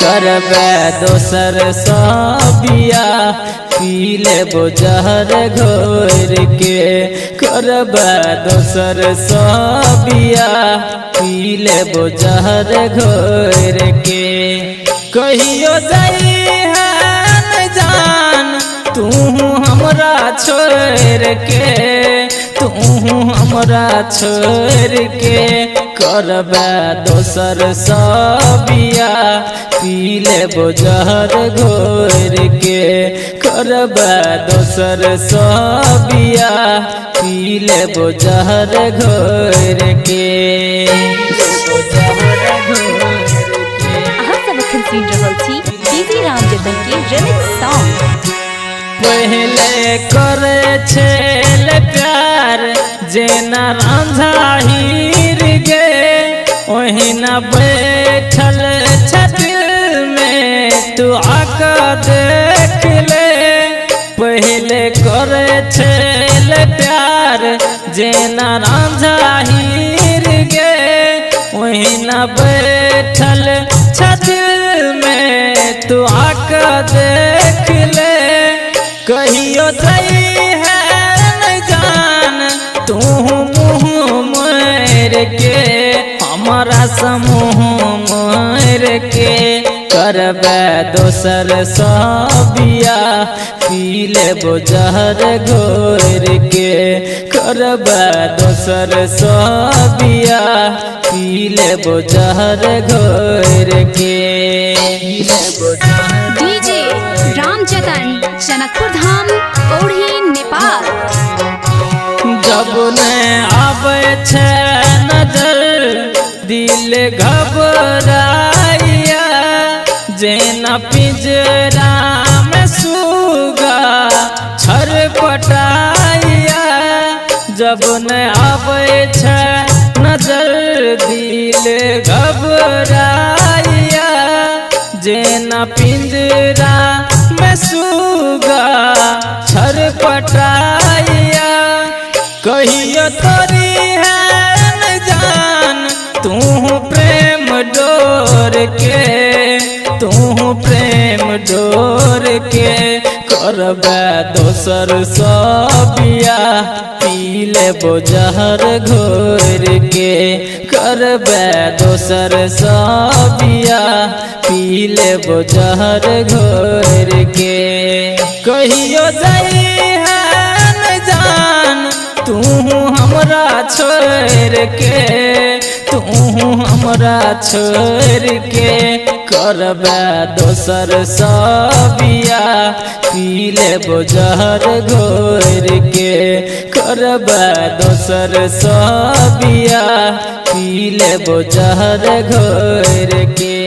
करबै दोसर सँ बियाह, पी लेबो जहर घोर के। करबै दोसर सँ बियाह, पी लेबो जहर घोर के। कहियो जइहन जान तू हमरा छोड़ के, तू हमरा छोड़ के। करबै दोसर सँ बियाह, पी लेबो जहर घोर के। करबै दोसर सँ बियाह, पी लेबो जहर घोर के। अहाँ सब अखन सुनि रहल छी डीजे राम जतन के रिमिक्स सॉन्ग। पहले करे छेल प्यार जेना रांझा हीर गे, ओहिना बैठल छ दिल में तू आका देख ले। पहले करे छेल प्यार जेना रांझा हीर गे, ओहिना बैठल छ दिल में तू आका देख ले। कहियो जइहन जान तू मुँह मोर के, हमारा समूह मोर के। करबै दोसर सँ बियाह, पी लेबो जहर घोर के। करबै दोसर सँ बियाह, पी लेबो जहर घोर के। डीजे राम जतन, जनकपुर धाम, पौड़ी, नेपाल। जब ने आबै छै नजर दिल घबराइया, जेना पिंजरा में सुगा छरपटाइया। जब ने आबै छै नजर दिल घबराइया, जेना पिंजरा में सुगा छरपटाइया। कहियो तोरी है न जान तू प्रेम डोर के, तू प्रेम डोर के। करबै दोसर सँ बियाह, पी लेबो जहर घोर के। करबै दोसर सँ बियाह, पी लेबो जहर घोर के। कहियो जइहन जान तू हमरा छोड़ के, तू हमरा छोड़ के। करबै दोसर सँ बियाह, पी लेबो जहर घोर के। करबै दोसर सँ बियाह, पी लेबो जहर घोर के।